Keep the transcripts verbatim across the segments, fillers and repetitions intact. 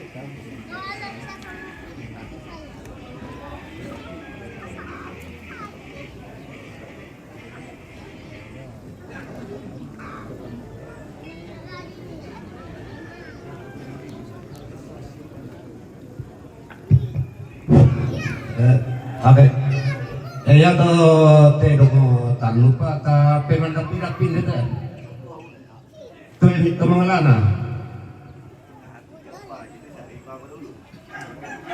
Eh, oke. Eh, ya to, te doko tanlupa ta pe mandapi-dapi ne te. Tu ini kemangalana.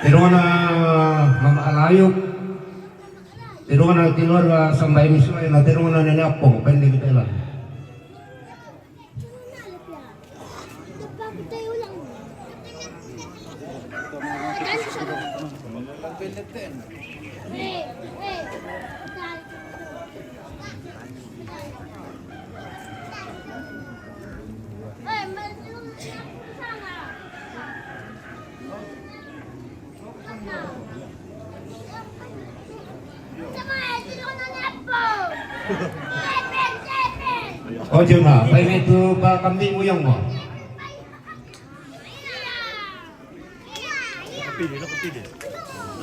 Terona Mama Alayu. Terona keluarga sampai misua na terona nene apong pendek kita lah. Ojo na, paling itu pa kambing uyang mo. Kopi dia, kopi dia.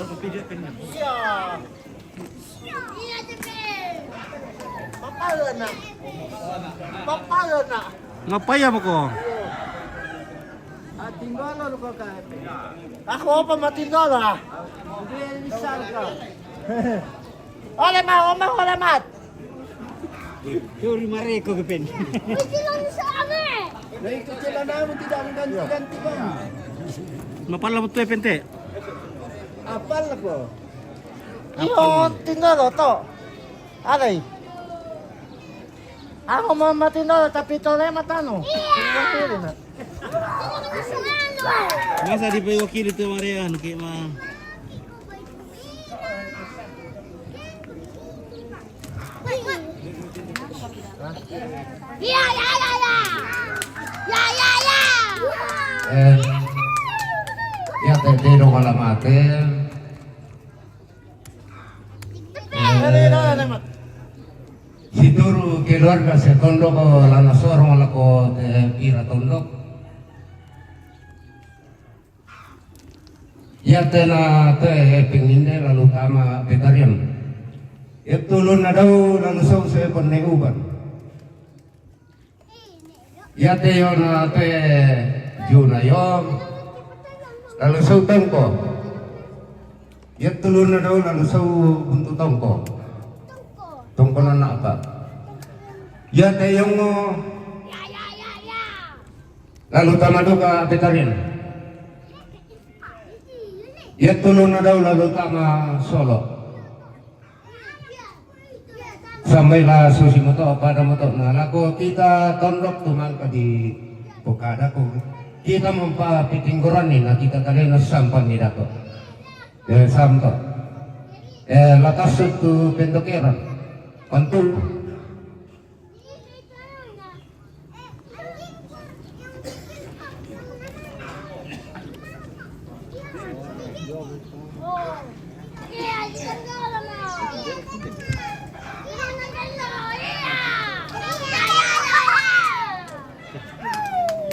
Kopi dia kenyang. Iya. Papaya nak. Papaya nak. Ngapaya mo ko? Ah, tinggal lo ko ka. Ako pa matinggal ah. Hindi, lisal ka. Ole ma, oma, ole mat. Yuri mareko ke pen. Ito lang sa ame. Na ito sila namin tidak mengganti-ganti ko. Mapala mo to e pente. Apal ko. Iyo, tinalo to. Alay. Ako mo matinalo, tapito na yung mata, no? Iya. Ito na sa ame. Masa di pa wakili to, Marian, kay ma- Ya, ya, ya, ya. Ya, ya, ya, ya. Eh, ya te dero kala mate. Eh, si turu keluarga se tondok lana sorong lako te pira tondok. Yatena te penginde lalu tama petarian. Yatulun na dau lalu sau se penne uban. Yate yona te juna yo lalu sau tongko. Yatulun na dau lalu sau buntu tongko. Tongko na apa? Yate yongo. Lalu tama doka petarian. Yatulun na dau lalu tama solo. Sampai la susi moto pada moto na lako kita tondok tumangka di pokada ko. Kita mampa pitinggoran ni na kita kadena sampan ni dako. Eh, samto. Eh, latas tu pendokeran. Pantul.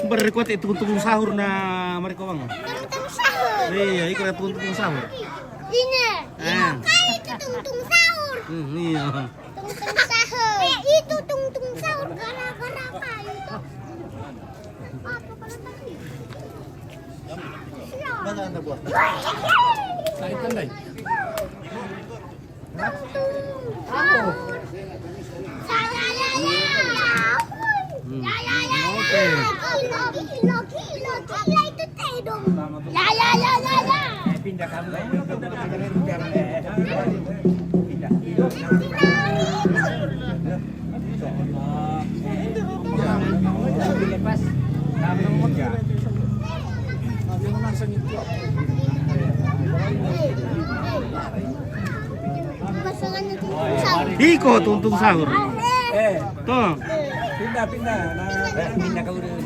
Barikuat itu untung sahur na mariko bang. Untung sahur. Iya, ikut untung sahur. Ini. Ah. Kai itu untung sahur. Hmm, iya. Tungtung sahur. Eh, itu tungtung sahur gara-gara apa itu? Apa kalau tadi? Mana anda buat? Saya tendai. Tungtung sahur. Saya, ya, ya. Hmm. Ya, ya, ya, ya. Oke. Gila, gila, gila, gila itu tedong. Ya, ya, ya, ya, ya. Pindah kamu. Iko tuntung sahur. Eh, to. Pindah, pindah. Nah, pindah kau dulu.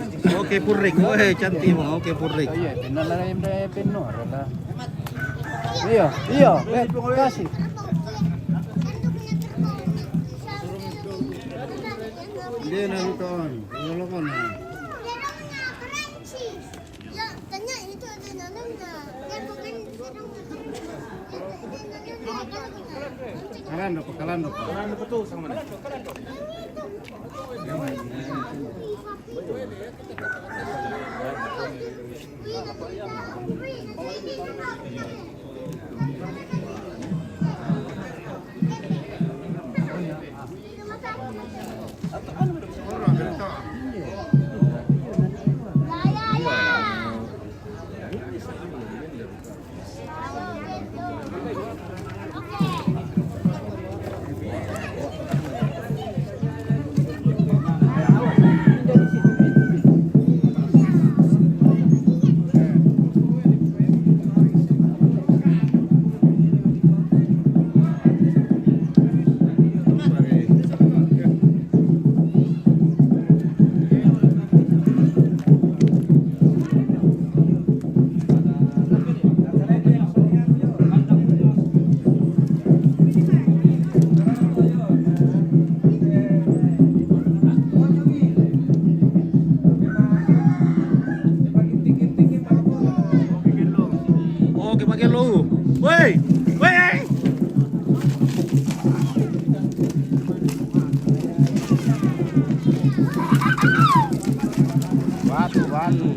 Oke, Purrik. Weh, cantik mo. Oke, Purrik. Iya, pindah lah yang pindah, pindah lah. Iya, iya, eh, kasih. Dia nak nonton, kalau kau nak. Ya, tanya itu ada nak Kalando pa, kalando pa. Oh, kipagelo. Woi, woi, woi. Batu, batu.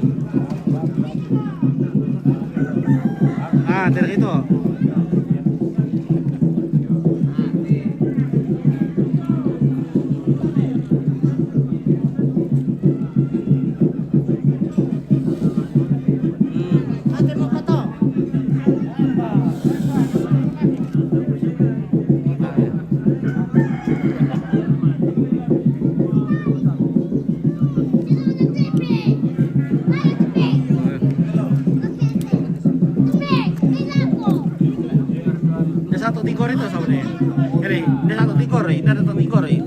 Ah, dari itu. Nda sa to tingkor ito sa uli. Kali, nda sa to tingkor eh, nda sa to tingkor eh.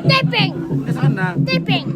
Tepeng. Nda sa na. Tepeng.